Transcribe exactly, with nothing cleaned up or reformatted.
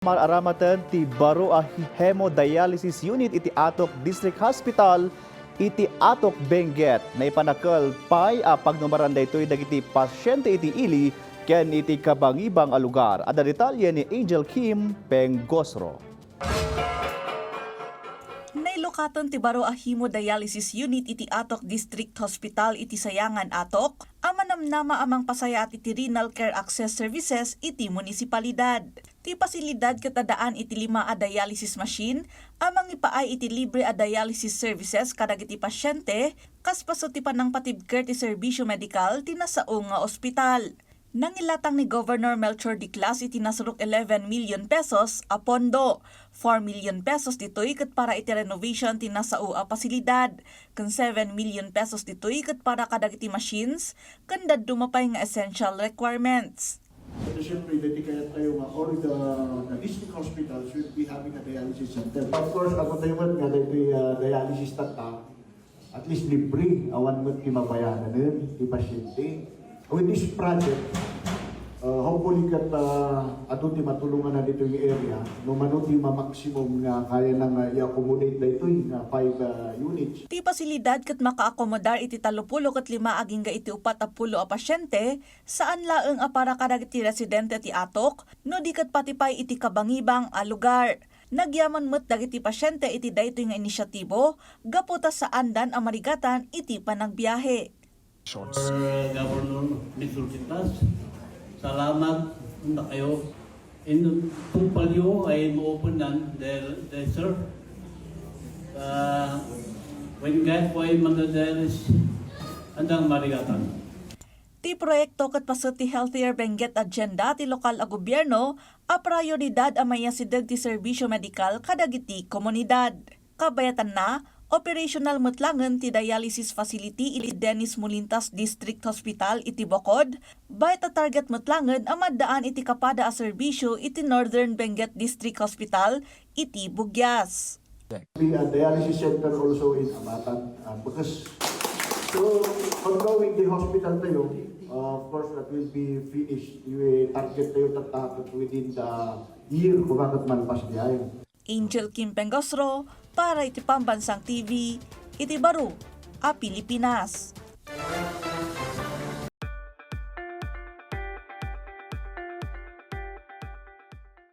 Mar-aramaten ti baro a hemodialysis unit iti Atok District Hospital iti Atok, Benguet. Naipanakel pay a pagnumaran daytoy dagiti pasyente iti ili ken iti kabangibang a lugar. Adda detalye ni Angel Kim Pengosro. Nailukaten ti baro a hemodialysis unit iti Atok District Hospital iti Sayangan, Atok, a manamnama a mangpasayaat iti Renal Care Access Services iti munisipalidad. Ti pasilidad ket addaan iti lima a dialysis machine a mangipaay iti libre a dialysis services kadagiti pasyente, kas paset ti panangpatibker ti serbisyo medikal ti nasao nga ospital. Nangilatang ni Governor Melchor Diclas iti nasurok eleven million pesos a pondo. Four million pesos ditoy ket para iti renovation ti nasao a pasilidad, ken seven million pesos ditoy ket para kadagiti machines ken dadduma pay nga essential requirements. Pero siyempre, dati kayat tayo nga all the, the district hospitals should be having a dialysis center. Of course, ako tayo nga dati uh, dialysis tatta, at least libre, awan met ti mabayaranen ti pasyente. With this project, uh, hopefully ket uh, adu ti matulongan na ditoy nga area, no mano ti ma-maximum nga kaya na nga i-accommodate daytoy nga five uh, units. Ti pasilidad ket makaakomodar iti tallopulo ket lima agingga iti upat a pulo a pasyente, saan laeng a para kadagiti residente ti Atok, no di ket pati pay iti kabangibang a lugar. Nagyaman met dagiti pasyente iti daytoy nga inisyatibo gapu ta saandan a marigatan iti panagbiahe. Shorts. For, uh, Governor Mitchell Quintas, salamat unta kayo. In Tumpalyo ay ma-open nan, there, there, sir. Uh, when God po ay magdadalas, andang marigatan. Ti proyekto ket paset ti Healthier Benguet Agenda ti lokal a gobierno a prayoridad a maiyasideg ti serbisyo medikal kadagiti komunidad. Kabayatanna, operational met langen ti dialysis facility iti Dennis Molintas District Hospital iti Bocod, bayat a target met langen a maddaan iti kapada a serbisyo iti Northern Benguet District Hospital iti Buguias. Be a dialysis center also in Abatan, uh, because so ongoing the hospital tayo, uh, of course that will be finished. We target tayo tattapos within the year, kumagat malpas di ay. Angel Kim Pengosro para iti Pambansang T V iti baro a Pilipinas.